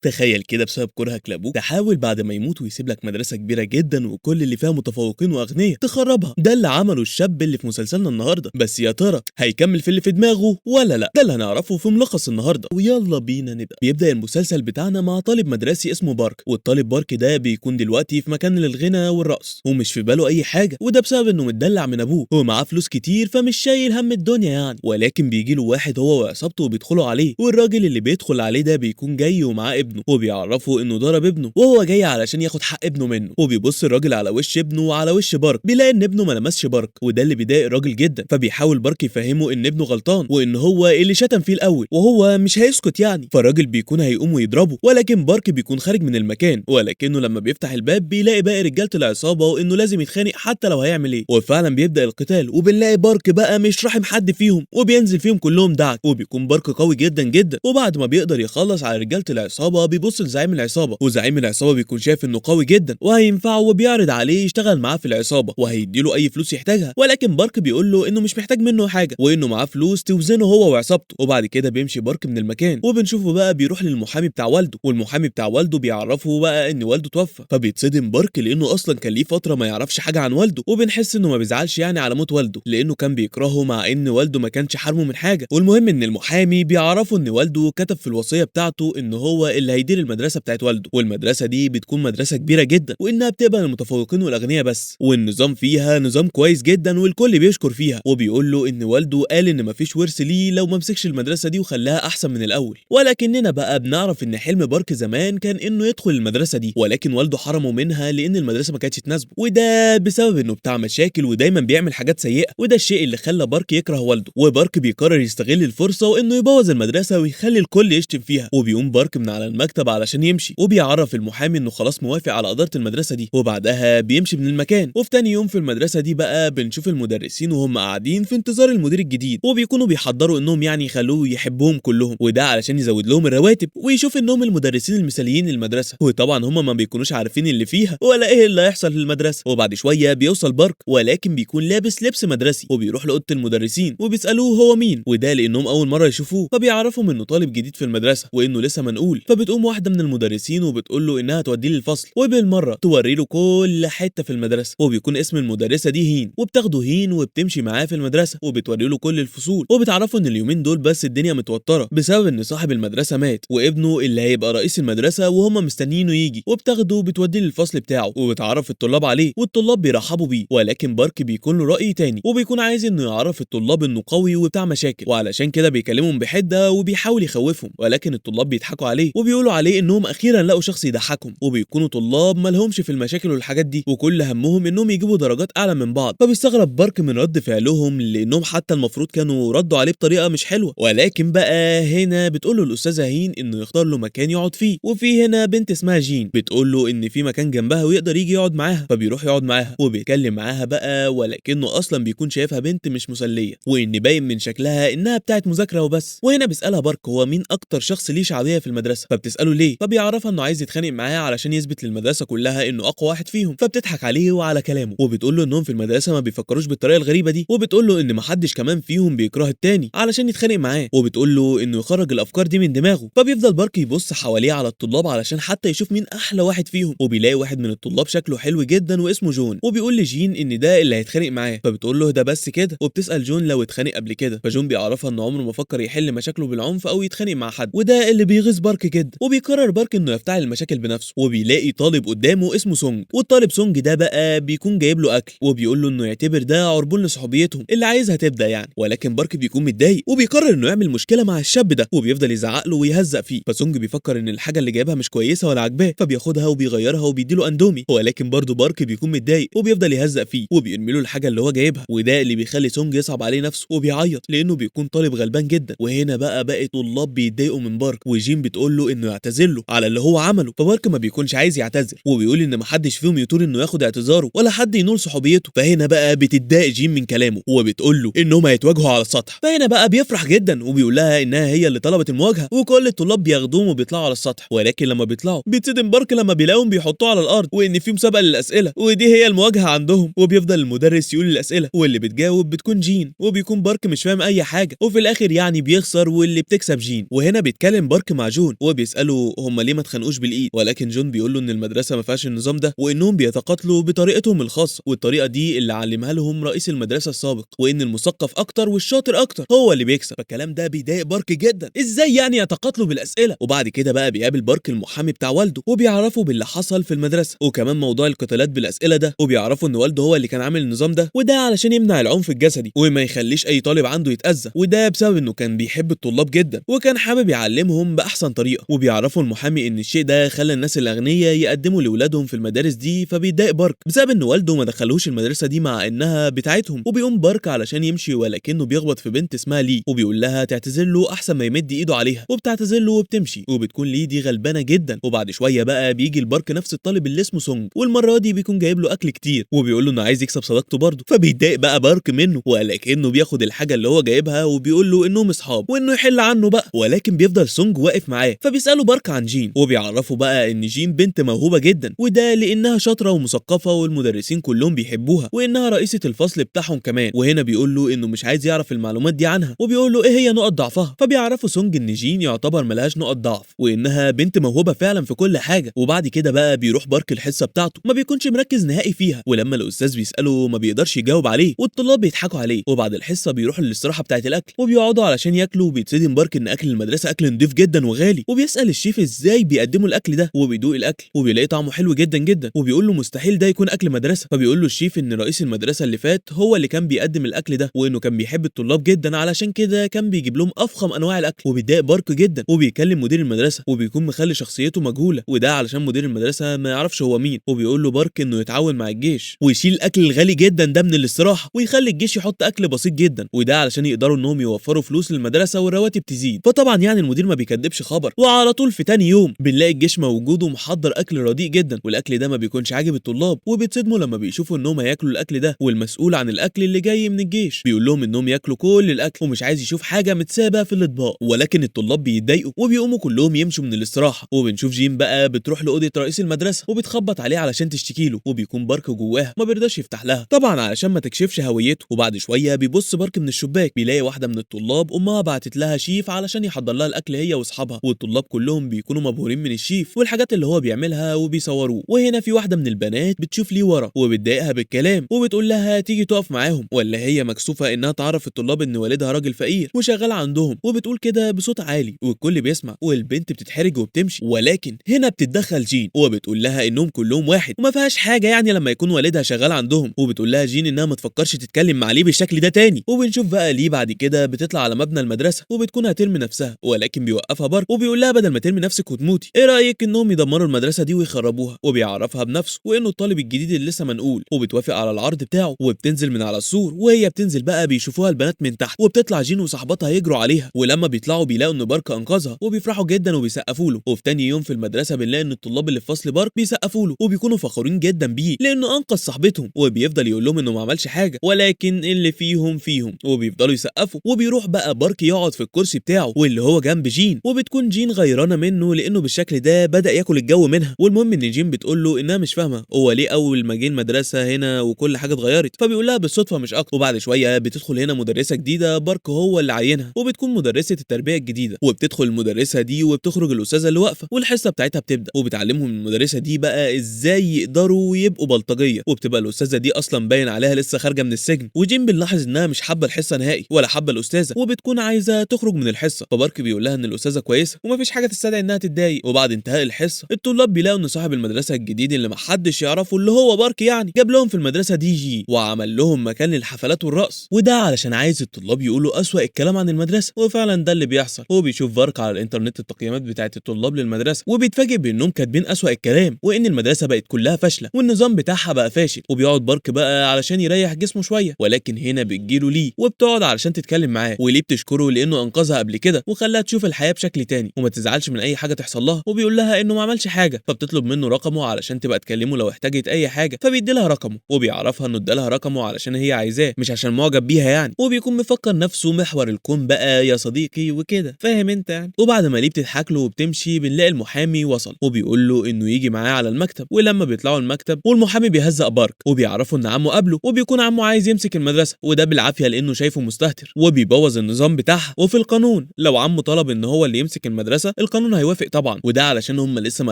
تخيل كده بسبب كرهك لابوك تحاول بعد ما يموت ويسيب لك مدرسة كبيرة جدا وكل اللي فيها متفوقين واغنياء تخربها. ده اللي عمله الشاب اللي في مسلسلنا النهارده. بس يا ترى هيكمل في اللي في دماغه ولا لا؟ ده اللي هنعرفه في ملخص النهارده، ويلا بينا نبدا. بيبدا المسلسل بتاعنا مع طالب مدرسي اسمه بارك، والطالب بارك ده بيكون دلوقتي في مكان للغنى والرقص ومش في باله اي حاجه، وده بسبب انه متدلع من ابوه ومعاه فلوس كتير فمش شايل هم الدنيا يعني. ولكن بيجي له واحد هو وعصابته وبيدخلوا عليه، والراجل اللي بيدخل عليه ده بيكون جاي ومعاه ابنه، وبيعرفه انه ضرب ابنه وهو جاي علشان ياخد حق ابنه منه. وبيبص الراجل على وش ابنه وعلى وش بارك، بيلاقي ان ابنه ما لمسش بارك، وده اللي بيضايق الراجل جدا. فبيحاول بارك يفهمه ان ابنه غلطان وان هو اللي شتم فيه الاول وهو مش هيسكت يعني. فالراجل بيكون هيقوم ويضربه، ولكن بارك بيكون خارج من المكان، ولكنه لما بيفتح الباب بيلاقي باقي رجاله العصابة وانه لازم يتخانق حتى لو هيعمل ايه. وفعلا بيبدا القتال، وبنلاقي بارك بقى مش راحم حد فيهم وبينزل فيهم كلهم دعك، وبيكون بارك قوي جدا جدا. وبعد ما بيقدر يخلص على رجاله العصابة بيبص لزعيم العصابة، وزعيم العصابة بيكون شايف انه قوي جدا وهينفعه، وبيعرض عليه يشتغل معاه في العصابة وهيديله اي فلوس يحتاجها. ولكن بارك بيقول له انه مش محتاج منه حاجة وانه معاه فلوس توزنه هو وعصابته. وبعد كده بيمشي بارك من المكان، وبنشوفه بقى بيروح للمحامي بتاع والده، والمحامي بتاع والده بيعرفه بقى ان والده توفى. فبيتصدم بارك لانه اصلا كان ليه فترة ما يعرفش حاجة عن والده، وبنحس انه ما بيزعلش يعني على موت والده لانه كان بيكرهه مع ان والده ما كانش حارمه من حاجة. والمهم ان المحامي بيعرفه ان والده كتب في الوصية بتاعته ان هو اللي هيدير المدرسة بتاعت والده، والمدرسة دي بتكون مدرسه كبيرة جدا وانها بتقبل المتفوقين والاغنياء بس، والنظام فيها نظام كويس جدا والكل بيشكر فيها. وبيقول له ان والده قال ان مفيش ورث ليه لو ما مسكش المدرسة دي وخلاها احسن من الاول. ولكننا بقى بنعرف ان حلم بارك زمان كان انه يدخل المدرسة دي، ولكن والده حرمه منها لان المدرسة ما كانتش تناسبه، وده بسبب انه بتاع مشاكل ودايما بيعمل حاجات سيئه، وده الشيء اللي خلى بارك يكره والده. وبارك بيقرر يستغل الفرصة وانه يبوظ المدرسة ويخلي الكل يشتم فيها. وبيقوم بارك من على المكتب علشان يمشي، وبيعرف المحامي انه خلاص موافق على ادارة المدرسة دي، وبعدها بيمشي من المكان. وفي تاني يوم في المدرسة دي بقى بنشوف المدرسين وهم قاعدين في انتظار المدير الجديد، وبيكونوا بيحضروا انهم يعني يخلوه يحبهم كلهم، وده علشان يزود لهم الرواتب ويشوف انهم المدرسين المثاليين للمدرسة. وطبعا هم ما بيكونوش عارفين اللي فيها ولا ايه اللي هيحصل في المدرسة. وبعد شوية بيوصل بارك، ولكن بيكون لابس لبس مدرسي، وبيروح لاوضه المدرسين وبيسالوه هو مين، وده لانهم اول مرة يشوفوه. فبيعرفهم انه طالب جديد في المدرسة وانه لسه منقول. فبتقوم واحدة من المدرسين وبتقول له انها توديه للفصل وبالمره توري له كل حتة في المدرسة، وبيكون اسم المدرسة دي هين، وبتاخده هين وبتمشي معاه في المدرسة وبتوري له كل الفصول. وبتعرفه ان اليومين دول بس الدنيا متوترة بسبب ان صاحب المدرسة مات وابنه اللي هيبقى رئيس المدرسة وهم مستنيينه يجي. وبتاخده وبتوديه للفصل بتاعه وبتعرف الطلاب عليه، والطلاب بيرحبوا بيه. ولكن بارك بيكون له راي تاني، وبيكون عايز انه يعرف الطلاب انه قوي وبتاع مشاكل، وعلشان كده بيكلمهم بحده وبيحاول يخوفهم. ولكن الطلاب بيضحكوا عليه وبيقولوا عليه انهم اخيرا لقوا شخص يضحكهم، وبيكونوا طلاب مالهمش في المشاكل والحاجات دي، وكل همهم انهم يجيبوا درجات اعلى من بعض. فبيستغرب بارك من رد فعلهم لانهم حتى المفروض كانوا ردوا عليه بطريقة مش حلوة. ولكن بقى هنا بتقول له الاستاذة هين انه يختار له مكان يقعد فيه، وفي هنا بنت اسمها جين بتقول له ان في مكان جنبها ويقدر يجي يقعد معاها. فبيروح يقعد معاها وبيتكلم معاها بقى، ولكنه اصلا بيكون شايفها بنت مش مسلية، وان باين من شكلها انها بتاعت مذاكرة وبس. وهنا بيسالها بارك هو مين اكتر شخص ليه شعبية في المدرسة، فبتساله ليه، فبيعرفها انه عايز يتخانق معاها علشان يثبت للمدرسة كلها انه اقوى واحد فيهم. فبتضحك عليه وعلى كلامه وبتقول له انهم في المدرسة ما بيفكروش بالطريقة الغريبة دي، وبتقول له ان محدش كمان فيهم بيكره التاني علشان يتخانق معاه، وبتقول له انه يخرج الافكار دي من دماغه. فبيفضل بارك يبص حواليه على الطلاب علشان حتى يشوف مين احلى واحد فيهم، وبيلاقي واحد من الطلاب شكله حلو جدا واسمه جون، وبيقول لجين ان ده اللي هيتخانق معاه. فبتقول له ده بس كده، وبتسال جون لو اتخانق قبل كده، فجون بيعرفها ان عمره ما فكر يحل مشاكله بالعنف او يتخانق مع حد، وده اللي بيغيظ بارك جدا. وبيقرر بارك انه يفتعل المشاكل بنفسه، وبيلاقي طالب قدامه اسمه سونج، والطالب سونج ده بقى بيكون جايب له اكل وبيقول له انه يعتبر ده عربون لصحوبيتهم اللي عايزها تبدا يعني. ولكن بارك بيكون متضايق وبيقرر انه يعمل مشكلة مع الشاب ده، وبيفضل يزعق له ويهزق فيه. فسونج بيفكر ان الحاجة اللي جايبها مش كويسة ولا عاجباه، فبياخدها وبيغيرها وبيديله اندومي. ولكن برضه بارك بيكون متضايق وبيفضل يهزق فيه وبيرمي له الحاجة اللي هو جايبها، وده اللي بيخلي سونج يصعب عليه نفسه وبيعيط لانه بيكون طالب غلبان جدا. وهنا بقى باقي طلاب بيتضايقوا من بارك، وجين بتقول له انه يعتذر له على اللي هو عمله، فبارك ما بيكونش عايز يعتذر وبيقول ان محدش فيهم يطول انه ياخد اعتذاره ولا حد ينول صحوبيته. فهنا بقى بتتضايق جين من كلامه وبتقول له انهم هيتواجهوا على السطح. فهنا بقى بيفرح جدا وبيقول لها انها هي اللي طلبت المواجهة، وكل الطلاب بياخدوهم وبيطلعوا على السطح. ولكن لما بيطلعوا بيتصدم بارك لما بيلاقيهم بيحطوه على الارض وان في مسابقة للاسئلة، ودي هي المواجهة عندهم. وبيفضل المدرس يقول الاسئلة واللي بتجاوب بتكون جين، وبيكون بارك مش فاهم اي حاجة، وفي الاخر يعني بيخسر واللي بتكسب جين. وهنا بيتكلم بارك مع جون وبيسأله بيساله هم ليه ما اتخانقوش بالايد، ولكن جون بيقول له ان المدرسة ما فيهاش النظام ده، وانهم بيتقاتلوا بطريقتهم الخاصة، والطريقة دي اللي علمها لهم رئيس المدرسة السابق، وان المثقف اكتر والشاطر اكتر هو اللي بيكسب. فالكلام ده بيضايق بارك جدا، ازاي يعني يتقاتلوا بالاسئلة؟ وبعد كده بقى بيقابل بارك المحامي بتاع والده، وبيعرفوا باللي حصل في المدرسة، وكمان موضوع القتالات بالاسئلة ده، وبيعرفوا ان والده هو اللي كان عامل النظام ده، وده علشان يمنع العنف الجسدي وما يخليش اي طالب عنده يتاذى، وده بسبب انه كان بيحب الطلاب جدا وكان حابب يعلمهم باحسن طريقه. وبيعرفوا المحامي ان الشيء ده خلى الناس الاغنياء يقدموا لاولادهم في المدارس دي، فبيتضايق بارك بسبب ان والده ما دخلوش المدرسة دي مع انها بتاعتهم. وبيقوم بارك علشان يمشي، ولكنه بيخبط في بنت اسمها لي، وبيقول لها تعتذر له احسن ما يمد ايده عليها، وبتعتذر له وبتمشي، وبتكون لي دي غلبانه جدا. وبعد شوية بقى بيجي البارك نفس الطالب اللي اسمه سونج، والمرة دي بيكون جايب له اكل كتير، وبيقول له انه عايز يكسب صداقته برضه، فبيتضايق بقى بارك منه، ولكنه بياخد الحاجة اللي هو جايبها وبيقول له انهم اصحاب وانه يحل عنه بقى، ولكن بيفضل سونج واقف معاه. فبيساله بارك عن جين، وبيعرفه بقى ان جين بنت موهوبه جدا، وده لانها شاطرة ومثقفه والمدرسين كلهم بيحبوها، وانها رئيسه الفصل بتاعهم كمان. وهنا بيقول له انه مش عايز يعرف المعلومات دي عنها، وبيقول له ايه هي نقط ضعفها، فبيعرفوا سونج ان جين يعتبر ملهاش نقط ضعف، وانها بنت موهوبه فعلا في كل حاجة. وبعد كده بقى بيروح بارك الحصة بتاعته، ما بيكونش مركز نهائي فيها، ولما الاستاذ بيساله ما بيقدرش يجاوب عليه، والطلاب بيضحكوا عليه. وبعد الحصة بيروحوا للاستراحه بتاعه الاكل، وبيقعدوا علشان ياكلوا، وبيتصدم بارك ان اكل المدرسة اكل نضيف جدا وغالي، وبيسال الشيف ازاي بيقدموا الاكل ده، وبيدوق الاكل وبيلاقي طعمه حلو جدا جدا، وبيقول له مستحيل ده يكون اكل مدرسه. فبيقول له الشيف ان رئيس المدرسة اللي فات هو اللي كان بيقدم الاكل ده، وانه كان بيحب الطلاب جدا علشان كده كان بيجيب لهم افخم انواع الاكل. وبيتضايق بارك جدا وبيكلم مدير المدرسة، وبيكون مخلي شخصيته مجهولة، وده علشان مدير المدرسة ما يعرفش هو مين. وبيقول له بارك انه يتعاون مع الجيش ويشيل الاكل الغالي جدا ده من الاستراحة، ويخلي الجيش يحط اكل بسيط جدا، وده علشان يقدروا انهم يوفروا فلوس للمدرسة والرواتب تزيد. فطبعا يعني المدير ما بيكدبش خبر، وعلى طول في تاني يوم بنلاقي الجيش موجود ومحضر اكل رديء جدا، والاكل ده ما بيكونش عاجب الطلاب، وبيتصدموا لما بيشوفوا انهم هياكلوا الاكل ده. والمسؤول عن الاكل اللي جاي من الجيش بيقول لهم انهم ياكلوا كل الاكل ومش عايز يشوف حاجة متسابه في الاطباق، ولكن الطلاب بيتضايقوا وبيقوموا كلهم يمشوا من الاستراحة. وبنشوف جين بقى بتروح لاوضه رئيس المدرسة وبتخبط عليه علشان تشتكي له، وبيكون بارك جواها ما بيرضاش يفتح لها طبعا علشان ما تكشفش هويته. وبعد شوية بيبص بارك من الشباك بيلاقي واحدة من الطلاب امها بعتت لها شيف علشان يحضر لها الاكل هي واصحابها، والطلاب كلهم بيكونوا مبهورين من الشيف والحاجات اللي هو بيعملها وبيصوروه. وهنا في واحدة من البنات بتشوف ليه ورا وبتضايقها بالكلام، وبتقول لها تيجي تقف معاهم، ولا هي مكسوفه انها تعرف الطلاب ان والدها راجل فقير وشغال عندهم، وبتقول كده بصوت عالي والكل بيسمع، والبنت بتتحرج وبتمشي. ولكن هنا بتتدخل جين وبتقول لها انهم كلهم واحد وما فيهاش حاجة يعني لما يكون والدها شغال عندهم، وبتقول لها جين انها ما تفكرش تتكلم مع ليه بالشكل ده تاني. وبنشوف بقى ليه بعد كده بتطلع على مبنى المدرسة وبتكون هترمي نفسها، ولكن بيوقفها بارك وبيقول لها بدل ما ترمي نفسك وتموتي، ايه رايك انهم يدمروا المدرسة دي ويخربوها؟ وبيعرفها بنفسه وانه الطالب الجديد اللي لسه منقول، وبتوافق على العرض بتاعه وبتنزل من على السور. وهي بتنزل بقى بيشوفوها البنات من تحت، وبتطلع جين وصاحبتها يجروا عليها، ولما بيطلعوا بيلاقوا ان بارك انقذها وبيفرحوا جدا وبيسقفوا له. وفي تاني يوم في المدرسة بنلاقي ان الطلاب اللي في فصل بارك بيسقفوا له وبيكونوا فخورين جدا بيه لانه انقذ صاحبتهم، وبيفضل يقول لهم انه ما عملش حاجة، ولكن اللي فيهم فيهم، وبيفضلوا يسقفوا. وبيروح بقى بارك يقعد في الكرسي بتاعه واللي هو جنب جين، وبتكون جين غيرانه منه لانه بالشكل ده بدا ياكل الجو منها. والمهم ان جين بتقول له انها مش فاهمه هو ليه اول ما جه المدرسة هنا وكل حاجة اتغيرت، فبيقول لها بالصدفة مش اكتر. وبعد شوية بتدخل هنا مدرسه جديدة بارك هو اللي عينها، وبتكون مدرسه التربية الجديدة، وبتدخل المدرسة دي وبتخرج الاستاذة اللي واقفة، والحصه بتاعتها بتبدا، وبتعلمهم المدرسة دي بقى ازاي يقدروا يبقوا بلطجيه، وبتبقى الاستاذة دي اصلا باين عليها لسه خارجه من السجن. وجين بنلاحظ انها مش حابة الحصة نهائي ولا حابة الاستاذة، وبتكون عايزه تخرج من الحصة. فبارك بيقول لها ان الاستاذة كويسة ومفيش حاجة تستدعي انها تتضايق. وبعد انتهاء الحصة الطلاب بيلاقوا ان صاحب المدرسة الجديد اللي محدش يعرفه اللي هو بارك يعني جاب لهم في المدرسة دي جي وعمل لهم مكان للحفلات والرقص، وده علشان عايز الطلاب يقولوا اسوأ الكلام عن المدرسة. وفعلا ده اللي بيحصل. هو بيشوف بارك على الانترنت التقييمات بتاعه الطلاب للمدرسة، وبيتفاجئ بانهم كاتبين اسوأ الكلام وان المدرسة بقت كلها فاشلة والنظام بتاعها بقى فاشل. وبيقعد بارك بقى علشان يريح جسمه شوية، ولكن هنا بتجيله ليه وبتقعد علشان تتكلم معاه، وليه بتشكره لانه انقذها قبل كده وخلاها تشوف الحياة بشكل تاني وما تزعلش من اي حاجة تحصل لها، وبيقول لها انه ما عملش حاجة، فبتطلب منه رقمه علشان تبقى تكلمه لو احتاجت اي حاجة، فبيدي لها رقمه وبيعرفها انه ادالها رقمه علشان هي عايزاه مش عشان معجب بيها يعني، وبيكون مفكر نفسه محور الكون بقى يا صديقي وكده، فاهم انت يعني. وبعد ما ليه بتضحك له وبتمشي بنلاقي المحامي وصل وبيقول له انه يجي معاه على المكتب. ولما بيطلعوا المكتب والمحامي بيهزق بارك وبيعرفوا ان عمه قابله، وبيكون عمه عايز يمسك المدرسة وده بالعافية لانه شايفه مستهتر وبيبوظ النظام بتاعها. وفي القانون لو عمه طلب ان هو اللي يمسك المدرسة القانون هيوافق طبعا، وده علشان هم لسه ما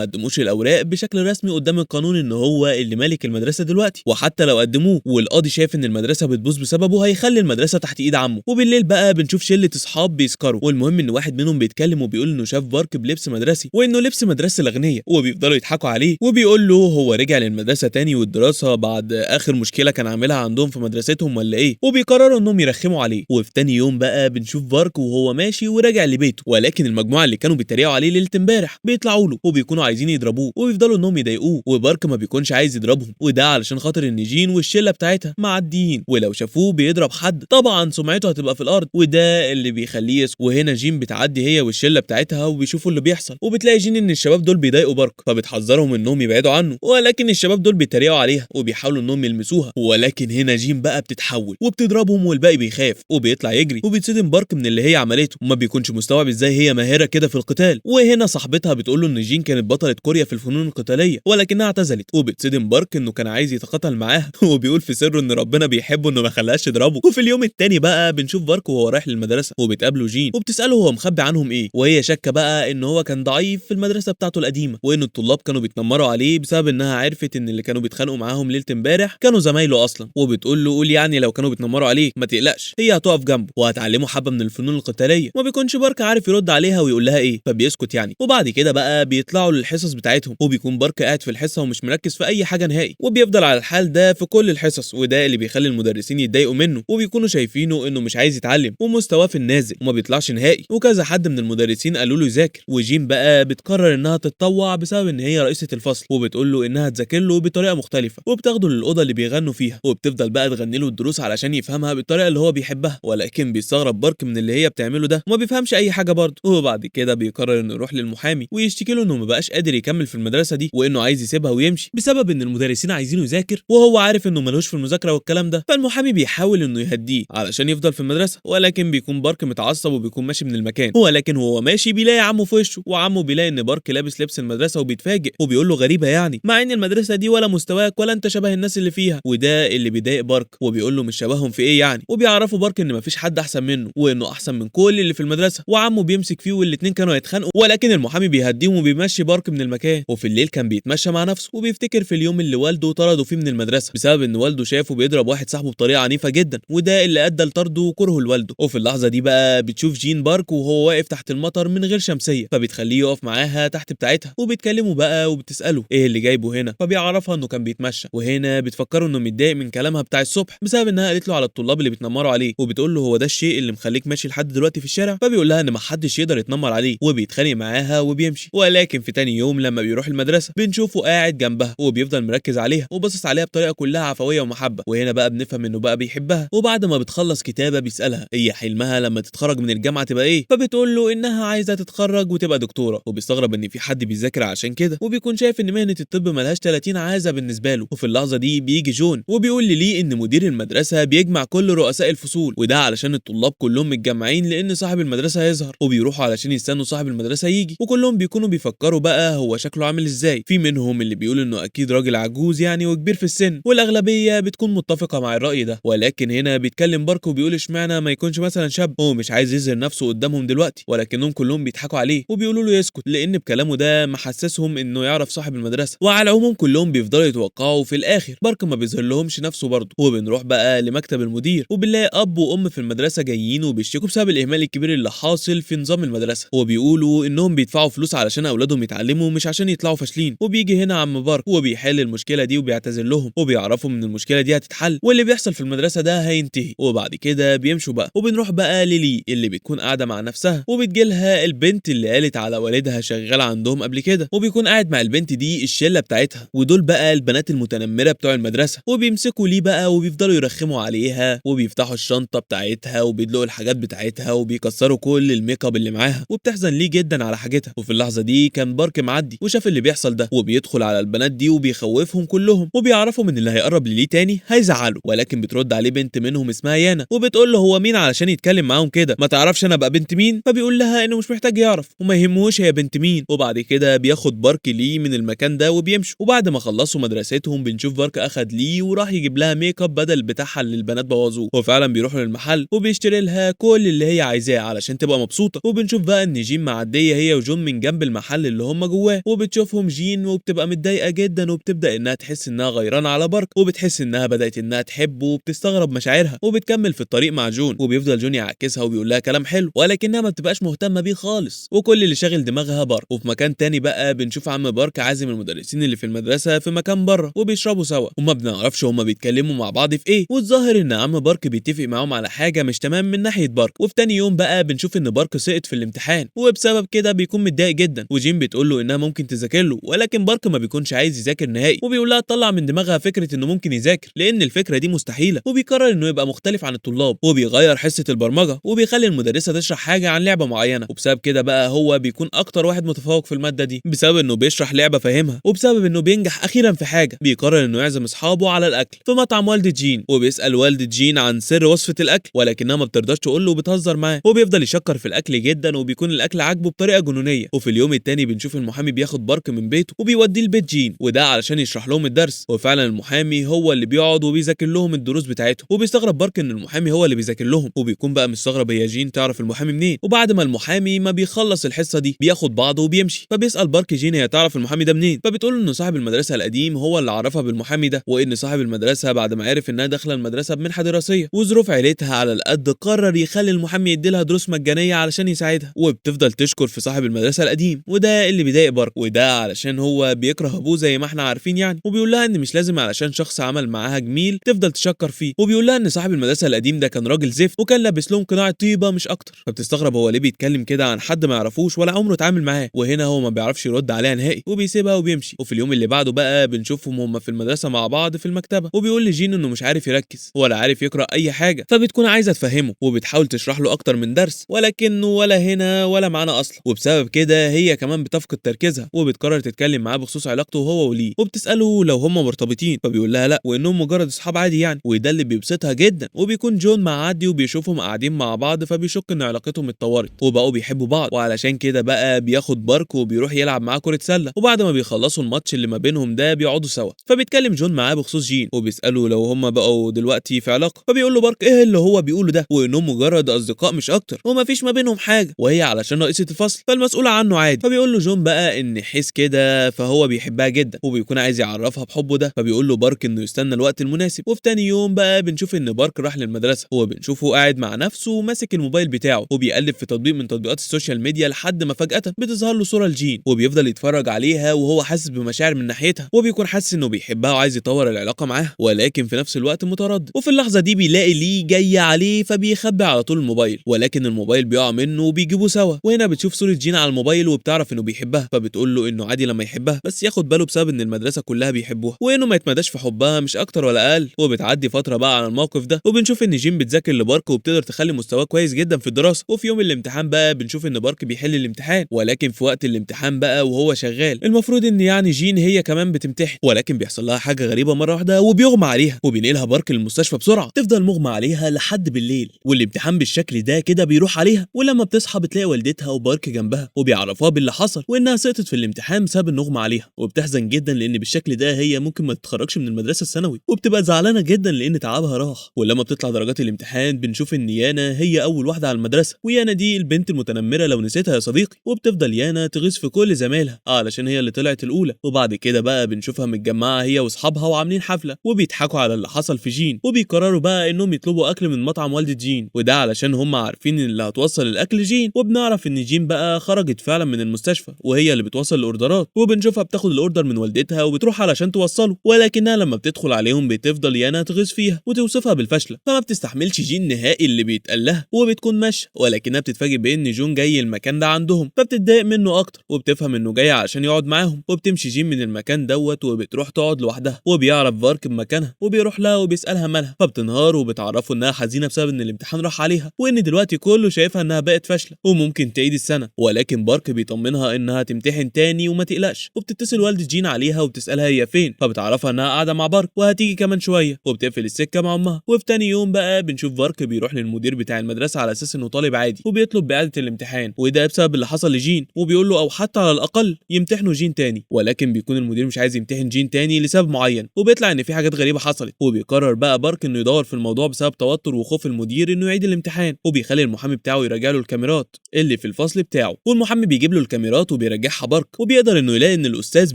قدموش الاوراق بشكل رسمي قدام القانون ان هو اللي مالك المدرسة دلوقتي، وحتى لو قدموه والقاضي شايف ان المدرسة بتبوظ بسببه هيخلي المدرسة تحت ايد عمه. وبالليل بقى بنشوف شله اصحاب بيسكروا، والمهم ان واحد منهم بيتكلم وبيقول انه شاف بارك بلبس مدرسي وانه لبس مدرسه الاغنياء، وبيفضلوا يضحكوا عليه وبيقول له هو رجع للمدرسة تاني والدراسة بعد اخر مشكلة كان عاملها عندهم في مدرستهم ولا ايه، وبيقرروا انهم يرخموا عليه. وفي تاني يوم بقى بنشوف بارك وهو ماشي وراجع لبيته، ولكن المجموعة اللي كانوا بيتريقوا عليه ليلة امبارح بيطلعوا له وبيكونوا عايزين يضربوه وبيفضلوا انهم يضايقوه، وبارك ما بيكونش عايز يضربهم، وده علشان خاطر ان جين والشله بتاعتها معديين، ولو شافوه بيضرب حد طبعا سمعته هتبقى في الارض، وده اللي بيخليه يسكت. وهنا جين بتعدي هي والشله بتاعتها وبيشوفوا اللي بيحصل، وبتلاقي جين ان الشباب دول بيضايقوا بارك فبتحذرهم انهم يبعدوا عنه، ولكن الشباب دول بيتريقوا عليها وبيحاولوا انهم يلمسوها، ولكن هنا جين بقى بتتحول وبتضربهم والباقي بيخاف وبيطلع يجري، وبيتصدم بارك من اللي هي عملته وما بيكونش مستوعب ازاي هي ماهره كده في القتال. وهنا صاحبتها بتقول له ان جين كانت بطلة كوريا في الفنون القتالية ولكنها اعتزلت، وبتصدم بارك انه كان عايز يتقاتل معاها وبيقول في سره ان ربنا بيحبه انه ما خلاش يضربه. وفي اليوم التاني بقى بنشوف بارك وهو رايح للمدرسة، وبتقابله جين وبتساله هو مخبي عنهم ايه، وهي شاكه بقى ان هو كان ضعيف في المدرسة بتاعته القديمة وان الطلاب كانوا بيتنمروا عليه بسبب انها عرفت ان اللي كانوا بيتخانقوا معاهم ليلة امبارح كانوا زمايله اصلا، وبتقول له قول يعني لو كانوا بيتنمروا عليك ما تقلقش هي هتقف جنبه وهتعلمه حبه من الفنون القتالية. وما بيكونش بارك عارف يرد عليها ويقول لها ايه فبيسكت يعني. وبعد كده بقى بيطلعوا للحصص بتاعتهم، وبيكون بارك قاعد في الحصة ومش مركز في اي حاجة نهائي، وبيفضل على الحال ده في كل الحصص، وده اللي بيخلي المدرسين يتضايقوا منه وبيكونوا شايفينه انه مش عايز يتعلم ومستواه في النازل وما بيطلعش نهائي، وكذا حد من المدرسين قالوا له يذاكر. وجين بقى بتقرر انها تتطوع بسبب ان هي رئيسه الفصل، وبتقول له انها تذاكر له بطريقة مختلفة، وبتاخده للاوضه اللي بيغنوا فيها وبتفضل بقى تغني له الدروس علشان يفهمها بالطريقة اللي هو بيحبها، ولكن بيستغرب بارك من اللي هي بتعمله ده وما بيفهمش اي حاجة برضه. وبعد كده بيقرر انه يروح للمحامي ويشتكي له انه ما بقاش قادر يكمل في المدرسة دي وانه عايز يسيبها ويمشي بسبب ان المدرسين عايزينه يذاكر وهو عارف انه ملوش في المذاكرة والكلام ده. فالمحامي بيحاول انه يهديه علشان يفضل في المدرسة، ولكن بيكون بارك متعصب وبيكون ماشي من المكان، ولكن وهو ماشي بيلاقي عمه في وشه، وعمه بيلاقي ان بارك لابس لبس المدرسة وبيتفاجئ وبيقول له غريبة يعني مع ان المدرسة دي ولا مستواك ولا انت شبه الناس اللي فيها، وده اللي بيضايق بارك وبيقول له مش شبههم في ايه يعني، وبيعرفوا بارك ان مفيش حد احسن منه وانه احسن من كل اللي في المدرسة، وعمه بيمسك فيه والاتنين كانوا هيتخانقوا، ولكن المحامي بيهديهم وبيمشي بارك من المكان. وفي الليل كان بيتمشى مع نفسه وبيفتكر في اليوم اللي والده طرده فيه من المدرسة بسبب ان والده شافه بيضرب واحد صاحبه بطريقة عنيفة جدا، وده اللي ادى لطرده وكرهه لوالده. وفي اللحظة دي بقى بتشوف جين بارك وهو واقف تحت المطر من غير شمسية، فبتخليه يقف معاها تحت بتاعتها، وبيتكلموا بقى وبتساله ايه اللي جايبه هنا، فبيعرفها انه كان بيتمشى. وهنا بتفكره انه متضايق من كلامها بتاع الصبح بسبب انها قالت له على الطلاب اللي بيتنمروا عليه، وبتقول له هو ده الشيء اللي مخليك ماشي لحد دلوقتي في الشارع، فبيقول لها ان محدش يقدر يتنمر عليه، وبيتخانق معاها وبيمشي. ولكن في تاني يوم لما بيروح المدرسة بنشوفه قاعد جنبها وبيفضل مركز عليها وباصص عليها بطريقة كلها عفوية ومحبه، وهنا بقى بنفهم انه بقى بيحبها. وبعد ما بتخلص كتابه بيسالها هي حلمها لما تتخرج من الجامعة تبقى ايه، فبتقول له انها عايزه تتخرج وتبقى دكتورة، وبيستغرب ان في حد بيذاكر عشان كده، وبيكون شايف ان مهنة الطب ملهاش 30 عازة بالنسبة له. وفي اللحظة دي بيجي جون وبيقول للي ان مدير المدرسة بيجمع كل رؤساء الفصول، وده علشان الطلاب كلهم متجمعين لان صاحب المدرسة هيظهر، وبيروحوا علشان يستنوا صاحب المدرسة يجي، وكلهم بيكونوا بيفكروا بقى هو شكله عامل ازاي. في منهم اللي بيقول انه اكيد راجل عجوز يعني وكبير في السن، والاغلبيه بتكون متفقه مع الراي ده. ولكن هنا بيتكلم بارك وبيقول اشمعنى ما يكونش مثلا شاب، هو مش عايز يظهر نفسه قدامهم دلوقتي، ولكنهم كلهم بيضحكوا عليه وبيقولوا له يسكت لان بكلامه ده محسسهم انه يعرف صاحب المدرسة. وعلى العموم كلهم بيفضلوا يتوقعوا، في الاخر بارك ما بيظهر لهمش نفسه برضه. وبنروح بقى لمكتب المدير وبنلاقي اب وام في المدرسة جايين وبيشتكوا بسبب الاهمال الكبير اللي حاصل في نظام المدرسة، وبيقولوا انهم بيدفعوا فلوس علشان اولادهم يتعلموا مش عشان يطلعوا فاشلين. وبيجي هنا عم بارك وبيحل المشكلة دي وبيعتذر لهم وبيعرفوا ان المشكلة دي هتتحل واللي بيحصل في المدرسة ده هينتهي. وبعد كده بيمشوا بقى. وبنروح بقى للي اللي بتكون قاعدة مع نفسها، وبتجيلها البنت اللي قالت على والدها شغال عندهم قبل كده، وبيكون قاعد مع البنت دي الشلة بتاعتها، ودول بقى البنات المتنمره بتوع المدرسة، وبيمسكوا ليه بقى وبيفضلوا يرخموا عليها وبيفتحوا الشنطة بتاعتها وبيدلقوا الحاجات بتاعتها وبيكسروا كل ال make up اللي معاها، وبتحزن ليه جدا على حاجتها. وفي اللحظة دي كان بارك معدي وشاف اللي بيحصل ده، وبيدخل على البنات دي وبيخوفهم كلهم وبيعرفهم ان اللي هيقرب لليه تاني هيزعله. ولكن بترد عليه بنت منهم اسمها يانا وبتقول له هو مين علشان يتكلم معاهم كده، ما تعرفش انا بقى بنت مين؟ فبيقول لها انه مش محتاج يعرف وما يهمهوش هي بنت مين. وبعد كده بياخد بارك ليه من المكان ده وبيمشوا. وبعد ما خلصوا مدرستهم بنشوف بارك اخد ليه وراح يجيب لها make up بدل بتاعها اللي البنات بوظوه، وفعلا بيروحوا للمحل وبيشتري لها كل اللي هي عايزاه علشان تبقى مبسوطة. وبنشوف بقى ان جين معدية معدية هي وجون من جنب المحل اللي هم جواه، وبتشوفهم جين وبتبقى متضايقة جدا، وبتبدا انها تحس انها غيرانه على بارك، وبتحس انها بدات انها تحبه، وبتستغرب مشاعرها، وبتكمل في الطريق مع جون، وبيفضل جون يعاكسها وبيقول لها كلام حلو، ولكنها ما بتبقاش مهتمة بيه خالص، وكل اللي شاغل دماغها بارك. وفي مكان تاني بقى بنشوف عم بارك عازم المدرسين اللي في المدرسة في مكان بره وبيشربوا سوا، وما بنعرفش هما بيتكلموا مع بعض في ايه، والظاهر ان عم بارك بيتفق معاهم على حاجة مش تمام من ناحية بارك. وفي تاني يوم بقى بنشوف ان بارك سقط في الامتحان، وبسبب كده بيكون متضايق جدا، وجين بتقول له انها ممكن تذاكر له، ولكن بارك ما بيكونش عايز يذاكر نهائي، وبيقول لها تطلع من دماغها فكرة انه ممكن يذاكر لان الفكرة دي مستحيلة، وبيقرر انه يبقى مختلف عن الطلاب، وبيغير حصة البرمجة، وبيخلي المدرسة تشرح حاجة عن لعبه معينة، وبسبب كده بقى هو بيكون اكتر واحد متفوق في المادة دي بسبب انه بيشرح لعبه فاهمها، وبسبب انه بينجح اخيرا في حاجة. بيقرر انه يعزم اصحابه على الاكل في مطعم والده جين، وبيسال والده جين عن سر وصفه الاكل، ولكنها ما بترضاش تقول له وبتهزر معاه، وبيفضل يشكر في الاكل جدا، وبيكون الاكل عاجبه بطريقة جنونيه. وفي اليوم التاني بنشوف المحامي بياخد بارك من بيته وبيوديه لبيت جين، وده علشان يشرح لهم الدرس، وفعلا المحامي هو اللي بيقعد وبيذاكر لهم الدروس بتاعتهم، وبيستغرب بارك ان المحامي هو اللي بيذاكر لهم، وبيكون بقى مستغرب هي جين تعرف المحامي منين. وبعد ما المحامي ما بيخلص الحصة دي بياخد بعضه وبيمشي، فبيسال بارك جين هي تعرف المحامي ده منين، فبتقول له ان صاحب المدرسة القديم هو اللي عرفها بالمحامي ده، وان صاحب المدرسة بعد ما عرف انها داخله المدرسة بمنحه دراسية وظروف عيلتها على القد قرر يخلي المحامي يديلها دروس مجانية علشان يساعدها، وبتفضل تشكر في صاحب المدرسة القديم، وده اللي بيضايق بارك، وده علشان هو بيكره ابوه زي ما احنا عارفين يعني، وبيقول لها ان مش لازم علشان شخص عمل معاها جميل تفضل تشكر فيه، وبيقول لها ان صاحب المدرسة القديم ده كان راجل زفت وكان لابس لهم قناع طيبة مش اكتر، فبتستغرب هو ليه بيتكلم كده عن حد ما يعرفوش ولا عمره اتعامل معاه، وهنا هو ما بيعرفش يرد عليها نهائي وبيسيبها وبيمشي. وفي اليوم اللي بعده بقى بنشوفهم هم في المدرسة مع بعض في المكتبة، وبيقول لجين انه مش عارف يركز ولا عارف يقرا اي حاجة، فبتكون عايزه تفهمه وبتحاول تشرح له اكتر من درس، ولكنه ولا هنا ولا معانا اصلا، وبسبب كده هي كمان بتفقد تركيزها، وبتقرر تتكلم معاه بخصوص علاقته هو وليه، وبتساله لو هم مرتبطين، فبيقول لها لا وانهم مجرد اصحاب عادي يعني، وده اللي بيبسطها جدا. وبيكون جون معدي وبيشوفهم قاعدين مع بعض، فبيشك ان علاقتهم اتطورت وبقوا بيحبوا بعض، وعلشان كده بقى بياخد بارك وبيروح يلعب معاه كرة سلة، وبعد ما بيخلصوا الماتش اللي ما بينهم ده بيقعدوا سوا، فبيتكلم جون معاه بخصوص جين وبيسأله لو هم بقوا دلوقتي في علاقة، فبيقول له بارك ايه اللي هو بيقوله ده، وانهم مجرد اصدقاء مش اكتر وما فيش ما بينهم حاجة، وهي علشان رئيسة الفصل فالمسؤولة عنه عادي. فبيقول له جون بقى ان حس كده فهو بيحبها جدا وبيكون عايز يعرفها بحبه ده، فبيقول له بارك انه يستنى الوقت المناسب. وفي تاني يوم بقى بنشوف ان بارك راح للمدرسة، وبنشوفه قاعد مع نفسه وماسك الموبايل بتاعه وبيقلب في تطبيق من تطبيقات ال social media، لحد ما فجأة بتظهر له صورة لجين، وبيفضل يتفرج عليها وهو حاسس بمشاعر من ناحيتها، وبيكون حاسس انه بيحبها وعايز يطور العلاقة معاها، ولكن في نفس الوقت متردد. وفي اللحظة دي بيلاقي ليه جاية عليه، فبيخبي على طول الموبايل، ولكن الموبايل بيقع منه وبيجيبوه سوا. وهنا بتشوف صورة جين على الموبايل وبتعرف انه بيحبها، فبتقول له انه عادي لما يحبها بس ياخد باله بسبب ان المدرسة كلها بيحبوها، وانه ما يتمداش في حبها مش اكتر ولا اقل. وبتعدي فترة بقى على الموقف ده، وبنشوف ان جين بتذاكر لبارك وبتقدر تخلي مستواه كويس جدا في الدراسة. وفي يوم الامتحان بقى بنشوف ان بارك بيحل الامتحان، ولكن في وقت الامتحان بقى وهو شغال المفروض ان يعني جين هي كمان بتمتحن، ولكن بيحصل لها حاجة غريبة مرة واحدة وبيغمى عليها، وبينقلها بارك للمستشفى بسرعة. تفضل مغمى عليها لحد بالليل، والامتحان بالشكل ده كده بيروح عليها. ولما بتصحى بتلاقي والدتها وبارك جنبها وبيعرفوها باللي حصل وانها سقطت في الامتحان بسبب ان اغمى عليها، وبتحزن جدا لان بالشكل ده هي ممكن ما تتخرجش من المدرسة الثانوي، وبتبقى زعلانة جدا لان تعبها راح. ولما بتطلع درجات الامتحان بنشوف ان يانا هي اول واحدة على المدرسة، ويانا دي البنت المتنمره لو نسيتها يا صديقي، وبتفضل يانا تغيظ في كل زمايلها علشان هي اللي طلعت الاولى. وبعد كده بقى بنشوفها متجمعه هي واصحابها وعاملين حفلة وبيضحكوا على اللي حصل في جين، وبيقرروا بقى انهم يطلبوا اكل من مطعم والده جين، وده علشان هم عارفين ان اللي هتوصل الاكل جين. وبنعرف ان جين بقى خرجت فعلا من المستشفى وهي اللي بتوصل الاوردرات، وبنشوفها بتاخد ال order من والدتها وبتروح علشان توصله، ولكنها لما بتدخل عليهم بتفضل يانا تغيظ فيها وتوصفها بالفشله، فما بتستحملش جين نهائي اللي بيتقال لها وبتكون ماشية، ولكنها بتتفاجئ بان جون جاي المكان ده عندهم، فبتتضايق منه اكتر وبتفهم انه جاي عشان يقعد معاهم. وبتمشي جين من المكان دوت وبتروح تقعد لوحدها، وبيعرف بارك بمكانها وبيروح لها وبيسالها مالها، فبتنهار وبتعرفه انها حزينة بسبب ان الامتحان راح عليها وان دلوقتي كله شايفها انها بقت فاشلة وممكن تعيد السنة، ولكن بارك بيطمنها انها تمتحن تاني وما تقلقش. وبتتصل والده جين عليها وبتسالها هي فين، فبتعرفها انها قاعدة مع بارك وهتيجي كمان شوية، وبتقفل السكة مع امها. وفي تاني يوم بقى بنشوف بارك بيروح للمدير بتاع المدرسة على اساس انه طالب عادي، وبيطلب باعادة الامتحان، وده بسبب اللي حصل لجين، وبيقول له او حتى على الاقل يمتحنوا جين تاني، ولكن بيكون المدير مش عايز يمتحن جين تاني لسبب معين، وبيطلع ان في حاجات غريبة حصلت. وبيقرر بقى بارك انه يدور في الموضوع بسبب توتر وخوف المدير انه يعيد الامتحان، وبيخلي المحامي بتاعه يراجع له الكاميرات اللي في الفصل الفصل بتاعه. والمحامي بيجيب له الكاميرات وبيرجعها بارك، وبيقدر انه يلاقي ان الاستاذ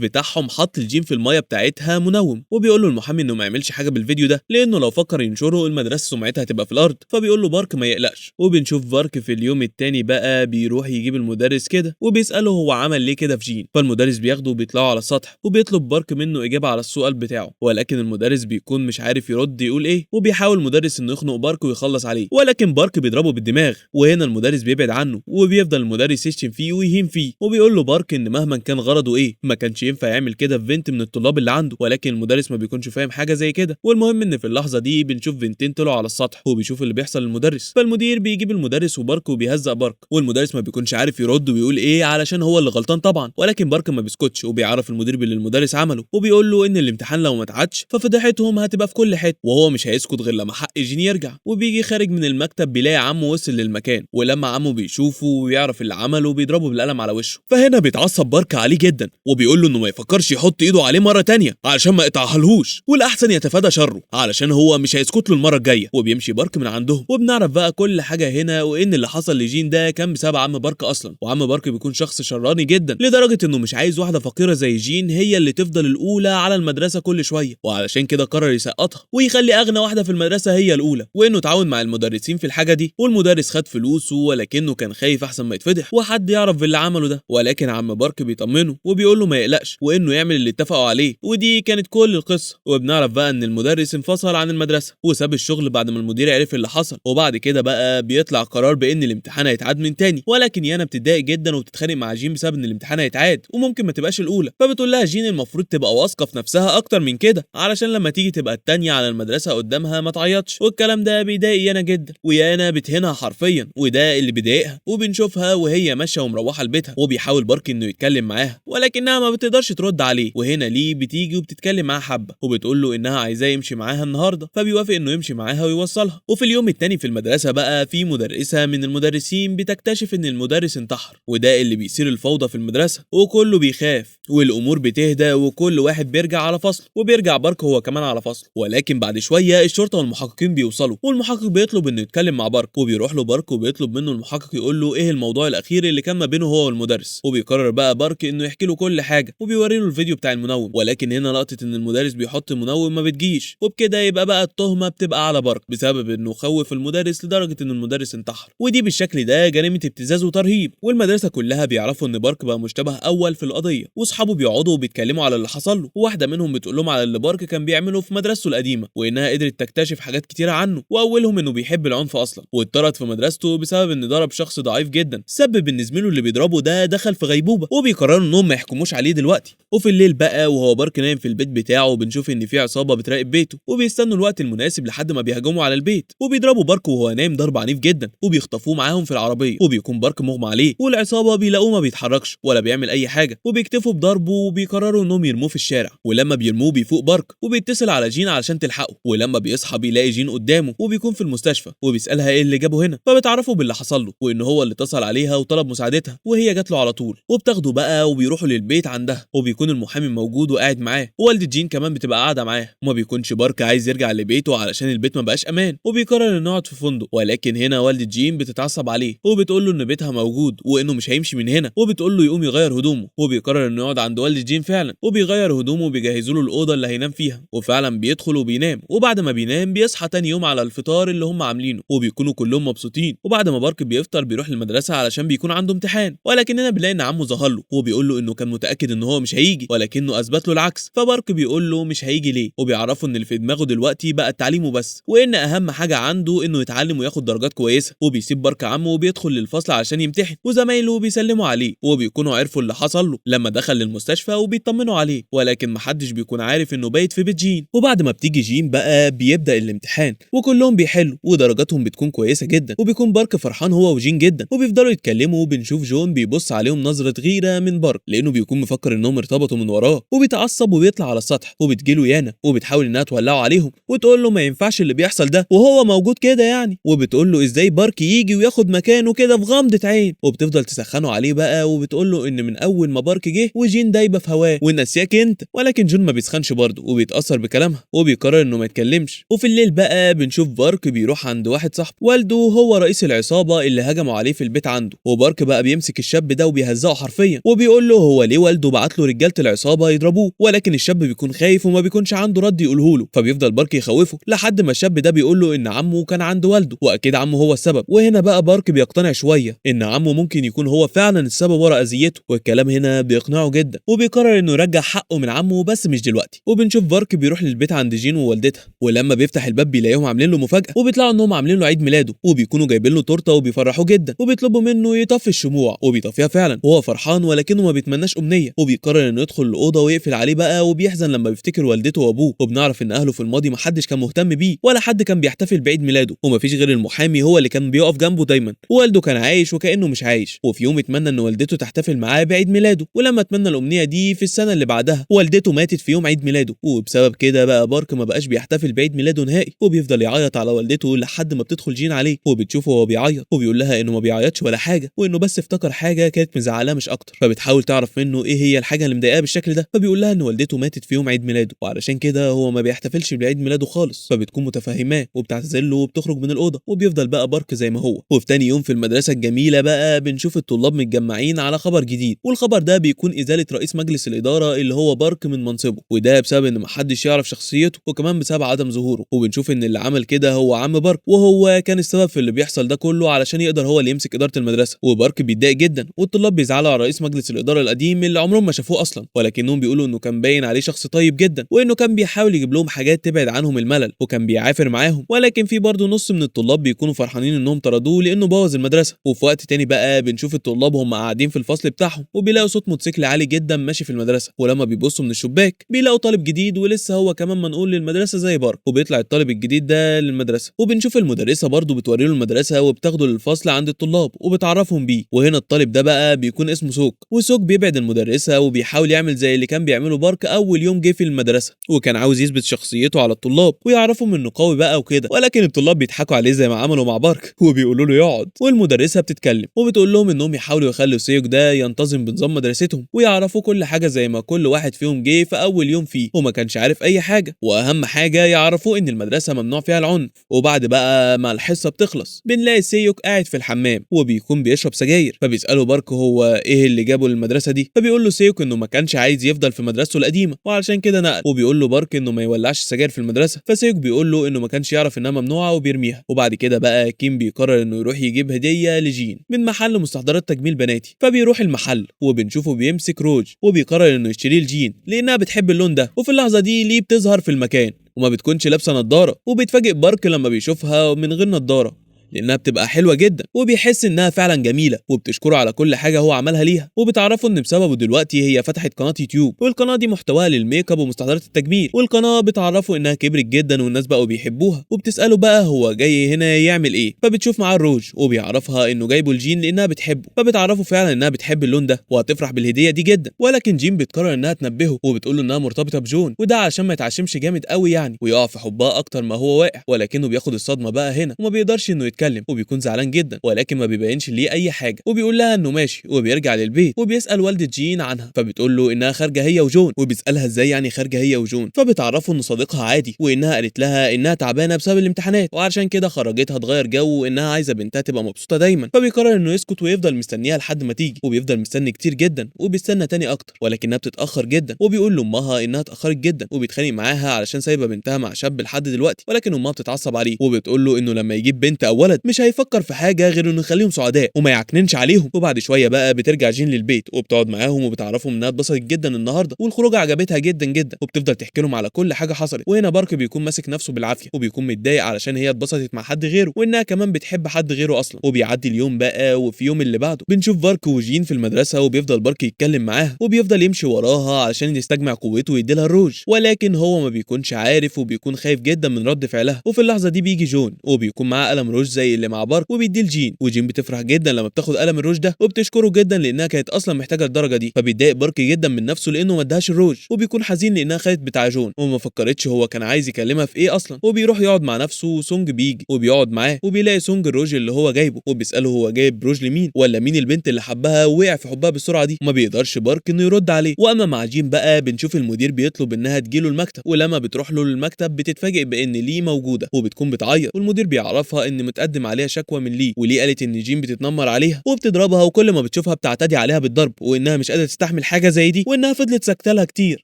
بتاعهم حط الجين في المية بتاعتها منوم، وبيقول له المحامي انه ما يعملش حاجة بالفيديو ده لانه لو فكر ينشره المدرسة سمعتها هتبقى في الارض. فبيقول له بارك ما يقلقش. وبنشوف بارك في اليوم التاني بقى بيروح يجيب المدرس كده وبيساله هو عمل ليه كده في جين. فالمدرس بياخده وبيطلعوا على السطح، وبيطلب بارك منه اجابه على السؤال بتاعه، ولكن المدرس بيكون مش عارف يرد يقول ايه، وبيحاول المدرس انه يخنق بارك ويخلص عليه، ولكن بارك بيضربه بالدماغ. وهنا المدرس بيبعد عنه وبيفضل المدرس يشتم فيه ويهين فيه، وبيقول له بارك ان مهما كان غرضه ايه ما كانش ينفع يعمل كده في بنت من الطلاب اللي عنده، ولكن المدرس ما بيكونش فاهم حاجة زي كده. والمهم ان في اللحظة دي بنشوف بنتين طلعوا على السطح وبيشوف اللي بيحصل للمدرس. فالمدير بيجيب المدرس وبارك وبيهزق بارك، والمدرس ما بيكونش عارف يرد ويقول ايه علشان هو اللي غلطان طبعا، ولكن بارك ما بيسكتش وبيعرف المدير باللي المدرس عمله، وبيقول له ان الامتحان لو ما اتعادش ففضيحتهم هتبقى في كل حتة، وهو مش هيسكت غير لما حق جين يرجع. وبيجي خارج من المكتب بيلاقي عمه وصل للمكان، ولما عمه بيشوفه ويعرف اللي عمله بيضربه بالقلم على وشه. فهنا بيتعصب بارك عليه جدا وبيقول له انه ما يفكرش يحط ايده عليه مرة تانية علشان ما يقطعهالهوش، والاحسن يتفادى شره علشان هو مش هيسكت له المرة الجاية. وبيمشي بارك من عندهم. وبنعرف بقى كل حاجة هنا، وان اللي حصل لجين ده كان بسبب عم بارك اصلا. وعم بارك بيكون شخص شراني جدا لدرجة انه مش عايز واحدة فقيرة زي جين هي اللي تفضل الاولى على المدرسة كل شوية، وعلشان كده قرر يسقطها ويخلي اغنى واحدة في المدرسة هي الاولى، وانه تعاون مع المدرسين في الحاجة دي. والمدرس خد فلوسه ولكنه كان خايف احسن ما يتفضح وحد يعرف باللي عمله ده، ولكن عم بارك بيطمنه وبيقول له ما يقلقش وانه يعمل اللي اتفقوا عليه. ودي كانت كل القصة. وبنعرف بقى ان المدرس انفصل عن المدرسة وساب الشغل بعد ما المدير عرف اللي حصل. وبعد كده بقى بيطلع قرار بان الامتحان هيتعاد من تاني، ولكن يانا بتتضايق جدا وبتتخانق مع جين بسبب ان الامتحان هيتعاد وممكن ما تبقاش الاولى. فبتقول لها جين المفروض تبقى واثقة في نفسها اكتر من كده علشان لما تيجي تبقى التانية على المدرسة قدامها ما تعيطش. والكلام ده بيضايق يانا جدا، ويانا بتهينها حرفيا وده اللي بيضايقها. وبنشوفها وهي ماشية ومروحه لبيتها، وبيحاول بارك انه يتكلم معاها ولكنها ما بتقدرش ترد عليه. وهنا ليه بتيجي وبتتكلم معاه حبه وبتقول له انها عايزاه يمشي معاها النهارده، فبيوافق انه يمشي معاها ويوصلها. وفي اليوم التاني في المدرسة بقى في مدرسه من المدرسين بتكتشف ان المدرس انتحر، وده اللي بيثير الفوضى في المدرسة وكله بيخاف والامور بتهدى وكل واحد بيرجع على فصله، وبيرجع بارك هو كمان على فصله. ولكن بعد شوية الشرطة والمحققين بيوصلوا، والمحقق بيطلب انه يتكلم مع بارك، وبيروح له بارك وبيطلب منه المحقق يقول له ايه الموضوع الاخير اللي كان ما بينه هو والمدرس. وبيقرر بقى بارك انه يحكي له كل حاجة وبيوري له الفيديو بتاع المنوم، ولكن هنا لقطة ان المدرس بيحط المنوم ما بتجيش، وبكده يبقى بقى التهمة بتبقى على بارك بسبب انه خوف المدرس لدرجة ان المدرس انتحر. ودي بالشكل ده جريمة ابتزاز وترهيب، والمدرسة كلها بيعرفوا ان بارك بقى مشتبه اول في القضية، واصحابه بيقعدوا وبيتكلموا على اللي حصل له، وواحدة منهم بتقول لهم على اللي بارك كان بيعمله في مدرسته القديمة وانها قدرت تكتشف حاجات كتيرة عنه، واولهم انه بيحب العنف اصلا، واتطرد في مدرسته بسبب ان ضرب شخص ضعيف جدا سبب ان زميله اللي بيضربه ده دخل في غيبوبة، وبيقرروا انهم ما يحكموش عليه دلوقتي. وفي الليل بقى وهو بارك نايم في البيت بتاعه بنشوف ان في عصابة بتراقب بيته، وبيستنوا الوقت المناسب لحد ما بيهجموا على البيت وبيضربوا بارك وهو نايم ضرب عنيف جدا، وبيخطفوه معاهم في العربية، وبيكون بارك مغمى عليه، والعصابه بيلاقوه ما بيتحركش ولا بيعمل اي حاجة، وبيكتفوا بضربه وبيقرروا انهم يرموه في الشارع. ولما بيرموه بيفوق بارك وبيتصل على جين علشان تلحقه، ولما بيصحى بيلاقي جين قدامه وبيكون في المستشفى، وبيسالها ايه اللي جابه هنا، فبتعرفه باللي حصل له وان هو اللي اتصل عليها وطلب مساعدتها، وهي جات له على طول، وبتاخده بقى وبيروحوا للبيت عندها، وبيكون المحامي موجود وقاعد معاه، ووالده جين كمان بتبقى قاعدة معاه. وما بيكونش بارك عايز يرجع لبيته علشان البيت ما بقاش امان، وبيقرر انه يقعد في فندق، ولكن هنا والده جين بتتعصب عليه وبتقول له ان بيتها موجود وانه مش هيمشي من هنا، وبتقول له يقوم يغير هدومه، وبيقرر انه يقعد عند والده جين فعلا، وبيغير هدومه وبيجهزوا له الاوضة اللي هينام فيها، وفعلا بيدخل وبينام. وبعد ما بينام بيصحى تاني يوم على الفطار اللي هم عاملينه، وبيكونوا كلهم مبسوطين. وبعد ما بارك بيفطر بيروح المدرسة علشان بيكون عنده امتحان، ولكننا بنلاقي ان عمه ظهر له وبيقول له انه كان متاكد ان هو مش هيجي، ولكنه اثبت له العكس. فبارك بيقول له مش هيجي ليه، وبيعرفه ان اللي في دماغه دلوقتي بقى التعليم وبس، وان اهم حاجة عنده انه يتعلم وياخد درجات كويسة. وبيسيب بارك عمه وبيدخل للفصل عشان يمتحن، وزمايله بيسلموا عليه وبيكونوا عرفوا اللي حصل له لما دخل للمستشفى وبيطمنوا عليه، ولكن محدش بيكون عارف انه بايت في بيت جين. وبعد ما بتيجي جين بقى بيبدا الامتحان، وكلهم بيحلوا ودرجاتهم بتكون كويسة جدا، وبيكون بارك فرحان هو وجين جدا، وبيفضلوا يتكلموا. وبنشوف جون بيبص عليهم نظره غيره من بارك لانه بيكون مفكر انهم ارتبطوا، ارتبطوا من وراه، وبيتعصب وبيطلع على السطح، وبتجيله يانا وبتحاول انها تولعه عليهم وتقول له ما ينفعش اللي بيحصل ده وهو موجود كده يعني، وبتقول له ازاي بارك يجي وياخد مكانه كده في غمضة عين، وبتفضل تسخنه عليه بقى وبتقول له ان من اول ما بارك جه وجين دايبه في هواه ونسياك انت، ولكن جون ما بيسخنش برضه وبيتاثر بكلامها وبيقرر انه ما يتكلمش. وفي الليل بقى بنشوف بارك بيروح عند واحد صاحبه والده هو رئيس العصابة اللي هجموا عليه في البيت عنده، وبارك بقى بيمسك الشاب ده وبيهزقه حرفيا وبيقول له هو ليه والده بعت له رجاله العصابة يضربوه، ولكن الشاب بيكون خايف وما بيكونش عنده رد يقوله له، فبيفضل بارك يخوفه لحد ما الشاب ده بيقول له ان عمه كان عند والده واكيد عمه هو السبب. وهنا بقى بارك بيقتنع شوية ان عمه ممكن يكون هو فعلا السبب ورا اذيته، والكلام هنا بيقنعه جدا وبيقرر انه يرجع حقه من عمه بس مش دلوقتي. وبنشوف بارك بيروح للبيت عند جين ووالدتها، ولما بيفتح الباب بيلاقيهم عاملين له مفاجاة وبيطلعوا انهم عاملين له عيد ميلاده وبيكونوا جايبين له تورته وبيفرحوه جدا وبيطلبوا منه يطفي الشموع وبيطفيها فعلا وهو فرحان، ولكنه ما بيتمناش امنية وبيقرر انه يدخل الاوضة ويقفل عليه بقى، وبيحزن لما بيفتكر والدته وابوه، وبنعرف ان اهله في الماضي ما حدش كان مهتم بيه ولا حد كان بيحتفل بعيد ميلاده ومفيش غير المحامي هو اللي كان بيقف جنبه دايما، ووالده كان عايش وكانه مش عايش. وفي يوم اتمنى ان والدته تحتفل معاه بعيد ميلاده، ولما اتمنى الامنية دي في السنة اللي بعدها والدته ماتت في يوم عيد ميلاده، وبسبب كده بقى بارك ما بقاش بيحتفل بعيد ميلاده نهائي، وبيفضل يعيط على والدته لحد ما بتدخل جين عليه وبتشوفه وهو بيعيط وبيقول لها انه ما بيعيطش ولا حاجة وانه بس افتكر حاجة كانت مزعلاه مش اكتر، فبتحاول تعرف منه ايه هي الحاجة اللي مضايقاه بالشكل ده، فبيقول لها ان والدته ماتت في يوم عيد ميلاده وعلشان كده هو ما بيحتفلش بعيد ميلاده خالص، فبتكون متفهماه وبتعتذر له وبتخرج من الاوضة، وبيفضل بقى بارك زي ما هو. وفي تاني يوم في المدرسة الجميلة بقى بنشوف الطلاب متجمعين على خبر جديد، والخبر ده بيكون ازالة رئيس مجلس الادارة اللي هو بارك من منصبه، وده بسبب ان محدش يعرف شخصيته وكمان بسبب عدم ظهوره. وبنشوف ان اللي عمل كده هو عم بارك، وهو كان السبب في اللي بيحصل ده كله علشان يقدر هو اللي يمسك ادارة المدرسة. وبارك بيتضايق جدا والطلاب بيزعلوا على رئيس مجلس الادارة القديم اللي عمرهم ما شافوه اصلا، ولكنهم بيقولوا انه كان باين عليه شخص طيب جدا وانه كان بيحاول يجيب لهم حاجات تبعد عنهم الملل وكان بيعافر معاهم، ولكن في برضه نص من الطلاب بيكونوا فرحانين انهم طردوه لانه بوظ المدرسة. وفي وقت تاني بقى بنشوف الطلاب هم قاعدين في الفصل بتاعهم وبيلاقوا صوت موتوسيكل عالي جدا ماشي في المدرسة، ولما بيبصوا من الشباك بيلاقوا طالب جديد ولسه هو كمان منقول للمدرسة زي بارك، وبيطلع الطالب الجديد ده للمدرسة. وبنشوف المدرسة برضه بتوري له المدرسة وبتاخده للفصل عند الطلاب وبتعرفهم بيه، وهنا الطالب ده بقى بيكون اسمه سوك، وسوك بيبعد المدرسة وبيحاول يعمل زي اللي كان بيعمله بارك اول يوم جه في المدرسة، وكان عاوز يثبت شخصيته على الطلاب ويعرفهم انه قوي بقى وكده، ولكن الطلاب بيضحكوا عليه زي ما عملوا مع بارك وبيقولوا له يقعد. والمدرسة بتتكلم وبتقول لهم انهم يحاولوا يخلوا سيوك ده ينتظم بنظام مدرستهم ويعرفوا كل حاجة زي ما كل واحد فيهم جه في اول يوم فيه وما كانش عارف اي حاجة، واهم حاجة يعرفوه ان المدرسة ممنوع فيها العنف. وبعد بقى ما الحصة بتخلص بنلاقي سيوك قاعد في الحمام وبيكون بيشرب سجاير، فبيساله بارك هو ايه اللي جابه للمدرسة دي، فبيقول له سيوك انه ما كانش عايز يفضل في مدرسته القديمة وعلشان كده نقل، وبيقول له بارك انه ما يولعش سجاير في المدرسة، فسيوك بيقول له انه ما كانش يعرف انها ممنوعة وبيرميها. وبعد كده بقى كيم بيقرر انه يروح يجيب هديه لجين من محل مستحضرات تجميل بناتي، فبيروح المحل وبنشوفه بيمسك روج وبيقرر انه يشتريه لجين لانها بتحب اللون ده. وفي اللحظة دي ليه بتظهر في المكان وما بتكونش لابسه نظاره، وبيتفاجئ بارك لما بيشوفها من غير نظاره لانها بتبقى حلوة جدا، وبيحس انها فعلا جميلة وبتشكره على كل حاجة هو عملها ليها، وبتعرفه ان بسببه دلوقتي هي فتحت قناة يوتيوب، والقناة دي محتواها لل make up ومستحضرات التجميل، والقناة بتعرفه انها كبرت جدا والناس بقوا بيحبوها، وبتساله بقى هو جاي هنا يعمل ايه، فبتشوف معاه الروج وبيعرفها انه جايبه لجين لانها بتحبه، فبتعرفه فعلا انها بتحب اللون ده وهتفرح بالهديه دي جدا، ولكن جين بتقرر انها تنبهه وبتقول له انها مرتبطة بجون، وده عشان ما يتعشمش جامد قوي يعني ويقع في حبها اكتر ما هو واقع، ولكنه بياخد الصدمة بقى هنا وما بيقدرش انه يتكلم وبيكون زعلان جدا، ولكن ما بيبينش ليه اي حاجة، وبيقول لها انه ماشي وبيرجع للبيت وبيسال والده جين عنها، فبتقول له انها خارجه هي وجون، وبيسالها ازاي يعني خارجه هي وجون، فبتعرفه ان صديقها عادي وانها قالت لها انها تعبانة بسبب الامتحانات وعشان كده خرجتها تغير جو وانها عايزه بنتها تبقى مبسوطة دايما، فبيقرر انه يسكت ويفضل مستنيها لحد ما تيجي، وبيفضل مستني كتير جدا وبيستنى تاني اكتر، ولكنها بتتاخر جدا، وبيقول لامها انها اتاخرت جدا وبيتخانق معاها علشان سايبه بنتها مع شاب لحد دلوقتي، ولكن امها بتتعصب عليه وبتقول له انه لما يجيب بنت او ولد مش هيفكر في حاجة غير انه يخليهم سعداء وما يعكننش عليهم. وبعد شوية بقى بترجع جين للبيت وبتقعد معاهم وبتعرفهم انها اتبسطت جدا النهارده والخروجه عجبتها جدا جدا، وبتفضل تحكي لهم على كل حاجة حصلت. وهنا بارك بيكون ماسك نفسه بالعافية وبيكون متضايق علشان هي اتبسطت مع حد غيره وانها كمان بتحب حد غيره اصلا. وبيعدي اليوم بقى، وفي يوم اللي بعده بنشوف بارك وجين في المدرسة، وبيفضل بارك يتكلم معاها وبيفضل يمشي وراها علشان يستجمع قوته ويديلها الروج، ولكن هو ما بيكونش عارف وبيكون خايف جدا من رد فعلها. وفي اللحظة دي بيجي جون وبيكون معاه قلم روج زي اللي مع بارك وبيديه لجين، وجين بتفرح جدا لما بتاخد قلم الروج ده وبتشكره جدا لانها كانت اصلا محتاجه الدرجة دي. فبيتضايق بارك جدا من نفسه لانه ما ادهاش الروج، وبيكون حزين لانها خدت بتاع جون وما فكرتش هو كان عايز يكلمها في ايه اصلا. وبيروح يقعد مع نفسه، وسونج بيجي وبيقعد معاه وبيلاقي سونج الروج اللي هو جايبه، وبيساله هو جايب روج لمين ولا مين البنت اللي حبها ووقع في حبها بالسرعة دي، وما بيقدرش بارك انه يرد عليه. واما مع جين بقى بنشوف المدير بيطلب انها تجيله المكتب، ولما بتروح له المكتب بتتفاجئ بان لي موجودة وبتكون بتعيط، والمدير بيعرفها ان متقدم عليها شكوى من لي، ولي قالت ان جين بتتنمر عليها وبتضربها وكل ما بتشوفها بتعتدي عليها بالضرب، وانها مش قادرة تستحمل حاجة زي دي، وانها فضلت ساكته لها كتير،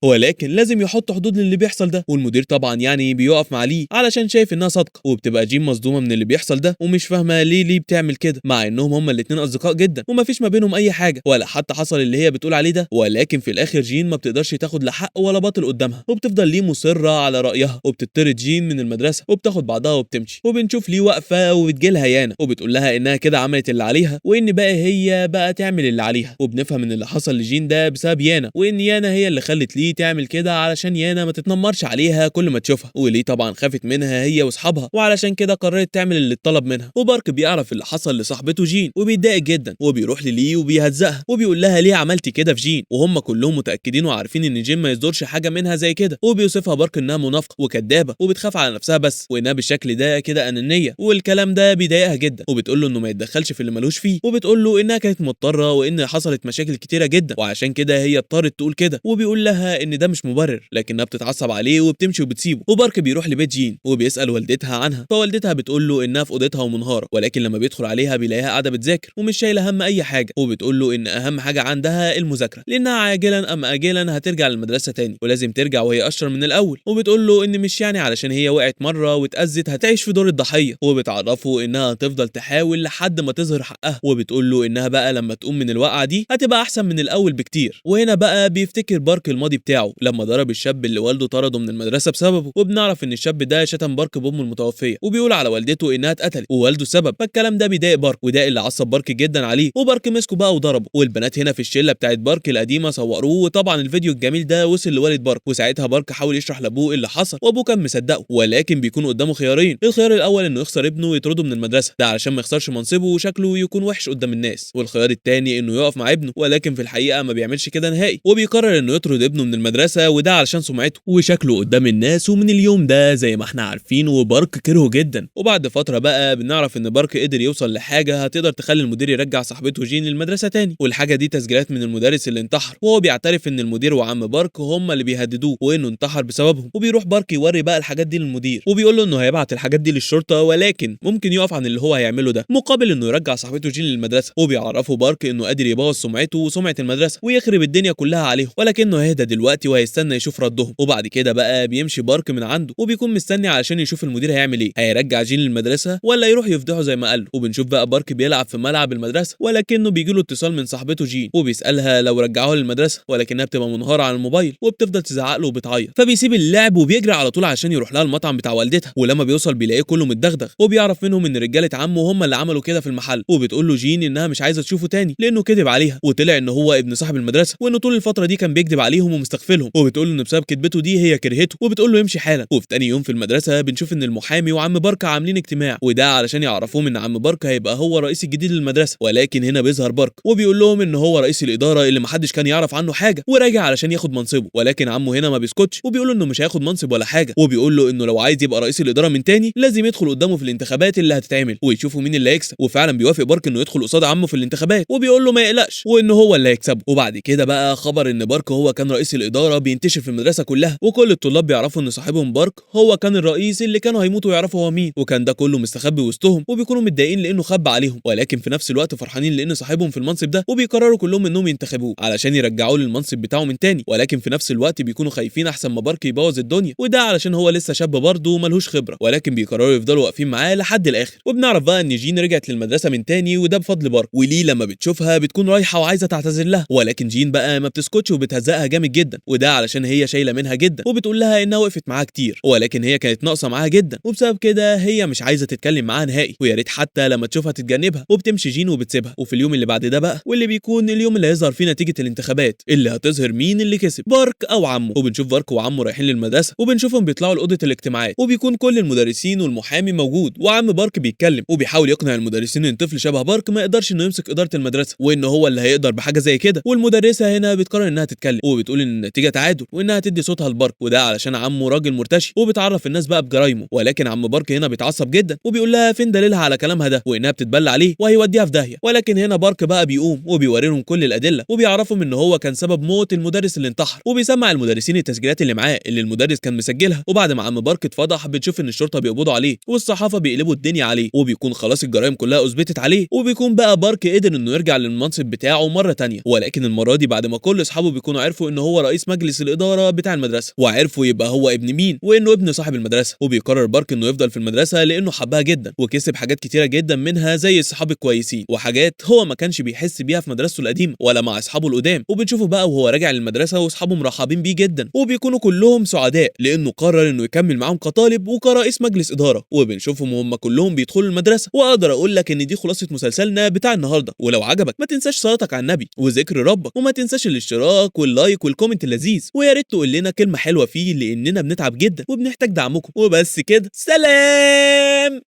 ولكن لازم يحط حدود للي بيحصل ده. والمدير طبعا يعني بيقف مع لي علشان شايف انها صادقة، وبتبقى جين مصدومة من اللي بيحصل ده ومش فاهمه ليه لي بتعمل كده، مع انهم هما الاتنين اصدقاء جدا ومفيش ما بينهم اي حاجة ولا حتى حصل اللي هي بتقول عليه ده. ولكن في الاخر جين ما بتقدرش تاخد لا حق ولا باطل قدامها، وبتفضل ليه مصرة على رايها، وبتطرد جين من المدرسة وبتاخد بعضها وبتمشي. وبنشوف ليه واقفة وبتجيلها يانا وبتقول لها انها كده عملت اللي عليها وان بقى هي بقى تعمل اللي عليها. وبنفهم ان اللي حصل لجين ده بسبب يانا، وان يانا هي اللي خلت ليه تعمل كده علشان يانا ما تتنمرش عليها كل ما تشوفها، وليه طبعا خافت منها هي واصحابها وعلشان كده قررت تعمل اللي اتطلب منها. وبارك بيعرف اللي حصل لصاحبته جين وبيتضايق جدا، وبيروح للي وبيهزقها وبيقول لها ليه عملتي كده في جين، وهم كلهم متاكدين وعارفين ان جين ما يصدرش حاجة منها زي كده. وبيوصفها بارك انها منافقه وكدابه وبتخاف على نفسها بس، وانها بالشكل ده كده انانية، والكلام ده بيضايقها جدا، وبتقول له انه ما يتدخلش في اللي ملوش فيه، وبتقول له انها كانت مضطرة وان حصلت مشاكل كتيرة جدا وعشان كده هي اضطرت تقول كده، وبيقول لها ان ده مش مبرر، لكنها بتتعصب عليه وبتمشي وبتسيبه. وبارك بيروح لبيت جين وبيسال والدتها عنها، فوالدتها بتقول له انها في اوضتها ومنهاره، ولكن لما بيدخل عليها بيلاقيها قاعدة بتذاكر ومش شايله هم اي حاجة، وبتقول له ان اهم حاجة عندها المذاكرة لانها عاجلا ام اجلا هترجع للمدرسة تاني ولازم ترجع وهي اشطر من الاول. وبتقول له ان مش يعني علشان هي وقعت مرة واتاذت هتعيش في دور الضحية، وبتعرفه انها هتفضل تحاول لحد ما تظهر حقها، وبتقول له انها بقى لما تقوم من الوقعة دي هتبقى احسن من الاول بكتير. وهنا بقى بيفتكر بارك الماضي بتاعه لما ضرب الشاب اللي والده طرده من المدرسة بسببه، وبنعرف ان الشاب ده شتم بارك بامه المتوفيه وبيقول على والدته انها اتقتلت ووالده السبب. فالكلام ده بيضايق بارك، وده اللي عصب بارك جدا عليه، وبارك مسكه بقى وضربه. والبنات هنا في الشلة بتاعت بارك القديمة صوروه، وطبعا الفيديو الجميل ده وصل لوالد بارك، وساعتها بارك حاول يشرح لابوه اللي حصل وابوه كان مصدقه، ولكن بيكون قدامه خيارين: الخيار الاول انه يخسر ابنه ويطرده من المدرسة ده علشان ما يخسرش منصبه وشكله يكون وحش قدام الناس، والخيار الثاني انه يقف مع ابنه، ولكن في الحقيقة ما بيعملش كده نهائي، وبيقرر انه يطرد ابنه من المدرسة وده علشان سمعته وشكله قدام الناس. ومن اليوم ده زي ما احنا عارفين وبارك كرهه جدا. وبعد فترة بقى بنعرف ان بارك قدر يوصل لحاجة هتقدر تخلي المدير يرجع صاحبته جين للمدرسة تاني، والحاجة دي تسجيلات من المدرس اللي انتحر، وهو بيعترف ان المدير وعم بارك هم اللي بيهددوه وانه انتحر بسببهم. وبيروح بارك يوري بقى الحاجات دي للمدير وبيقول له انه هيبعت الحاجات دي للشرطة، ولكن ممكن يقف عن اللي هو هيعمله ده مقابل انه يرجع صاحبته جين للمدرسة. وبيعرفه بارك انه قادر يبوظ سمعته وسمعه المدرسة ويخرب الدنيا كلها عليهم، ولكنه هيهدى دلوقتي وهيستنى يشوف ردهم. وبعد كده بقى بيمشي بارك من عنده وبيكون مستني علشان يشوف المدير هيعمل ايه، هيرجع جين للمدرسة ولا يروح يفضحه زي ما قال له. وبنشوف بقى بارك بيلعب في ملعب المدرسة، ولكنه بيجي له اتصال من صاحبته جين وبيسالها لو رجعوها للمدرسة، ولكنها بتبقى منهاره على الموبايل وبتفضل تزعق له وبتعيط، فبيسيب اللعب وبيجري على طول عشان يروح لها المطعم بتاع والدتها. ولما بيوصل بيلاقيه كله متدغدغ، وبيعرف منهم ان رجاله عمه هم اللي عملوا كده في المحل. وبتقول له جين انها مش عايزه تشوفه تاني لانه كذب عليها، وطلع ان هو ابن صاحب المدرسة وانه طول الفترة دي كان بيكذب عليهم ومستغفلهم، وبتقول له ان بسبب كذبته دي هي كرهته، وبتقول له يمشي حالا. وفي تاني يوم في المدرسة بنشوف ان المحامي وعم بارك عاملين اجتماع، وده علشان يعرفوهم ان عم بارك هيبقى هو الرئيس الجديد للمدرسة. ولكن هنا بيظهر بارك وبيقول لهم ان هو رئيس الادارة اللي محدش كان يعرف عنه حاجة وراجع علشان ياخد منصبه، ولكن عمه هنا ما بيسكتش وبيقول له انه مش هياخد منصب ولا حاجة، وبيقول له انه لو عايز يبقى رئيس الادارة من تاني لازم يدخل قدامه في الانتخابات اللي هتتعمل ويشوفوا مين اللي هيكسب. وفعلا بيوافق بارك انه يدخل قصاد عمه في الانتخابات وبيقول له ما يقلقش وان هو اللي هيكسبه. وبعد كده بقى خبر ان بارك هو كان رئيس الادارة بينتشر في المدرسة كلها، وكل الطلاب بيعرفوا ان صاحبهم بارك هو كان الرئيس اللي كانوا هيموتوا ويعرفوا هو مين، وكان ده كله مستخبي وسطهم، وبيكونوا متضايقين لانه خبى عليهم، ولكن في نفس الوقت فرحانين لان صاحبهم في المنصب ده، وبيقرروا كلهم انهم ينتخبوه علشان يرجعوه للمنصب بتاعه من تاني. ولكن في نفس الوقت بيكونوا خايفين احسن ما بارك يبوظ الدنيا، وده علشان هو لسه شاب برضه وملهوش خبره، ولكن بيقرروا يفضلوا واقفين معاه لحد الاخر. وبنعرف بقى ان جين رجعت للمدرسة من تاني وده بفضل بارك، وليه لما بتشوفها بتكون رايحة وعايزه تعتذر لها، ولكن جين بقى ما بتسكتش وبتهزقها جامد جدا، وده علشان هي شايله منها جدا، وبتقول لها انها وقفت معاها كتير ولكن هي كانت ناقصه معاها جدا، وبسبب كده هي مش عايزه تتكلم معاها نهائي، ويا ريت حتى لما تشوفها تتجنبها. وبتمشي جين وبتسيبها. وفي اليوم اللي بعد ده بقى واللي بيكون اليوم اللي هيظهر فيه نتيجة الانتخابات اللي هتظهر مين اللي كسب، بارك او عمه. وبنشوف بارك وعمه رايحين للمدرسة، وبنشوفهم بيطلعوا لاوضه الاجتماعات، وبيكون كل المدرسين والمحامي موجود، وعم بارك بارك بيتكلم وبيحاول يقنع المدرسين ان طفل شبه بارك ما يقدرش انه يمسك ادارة المدرسة، وان هو اللي هيقدر بحاجة زي كده. والمدرسة هنا بتقرر انها تتكلم وبتقول ان النتيجة تعادل وانها تدي صوتها لبارك، وده علشان عمه راجل مرتشي وبتعرف الناس بقى بجرايمه. ولكن عم بارك هنا بيتعصب جدا وبيقول لها فين دليلها على كلامها ده، وانها بتتبلى عليه وهيوديها في داهية. ولكن هنا بارك بقى بيقوم وبيوري لهم كل الادلة وبيعرفهم ان هو كان سبب موت المدرس اللي انتحر، وبيسمع المدرسين التسجيلات اللي معاه اللي المدرس كان مسجلها. وبعد ما عم بارك اتفضح بتشوف ان الشرطة بيقبضوا عليه والصحافة بيقلبوا الدنيا عليه، وبيكون خلاص الجرائم كلها اثبتت عليه، وبيكون بقى بارك قدر انه يرجع للمنصب بتاعه مرة تانية. ولكن المرة دي بعد ما كل اصحابه بيكونوا عرفوا ان هو رئيس مجلس الادارة بتاع المدرسة، وعرفوا يبقى هو ابن مين وانه ابن صاحب المدرسة. وبيقرر بارك انه يفضل في المدرسة لانه حبها جدا وكسب حاجات كتيرة جدا منها زي الصحاب الكويسين وحاجات هو ما كانش بيحس بيها في مدرسته القديمة ولا مع اصحابه القدام. وبنشوفه بقى وهو راجع للمدرسة واصحابه مرحبين بيه جدا، وبيكونوا كلهم سعداء لانه قرر انه يكمل معاهم كطالب وكرئيس مجلس ادارة. وبنشوفهم وهم كلهم بيدخلوا المدرسة. واقدر اقول لك ان دي خلاصه مسلسلنا بتاع النهارده، ولو عجبك ما تنساش صلاتك على النبي وذكر ربك، وما تنساش الاشتراك وال like وال comment اللذيذ، ويا ريت تقول لنا كلمة حلوة فيه لاننا بنتعب جدا وبنحتاج دعمكم. وبس كده، سلام.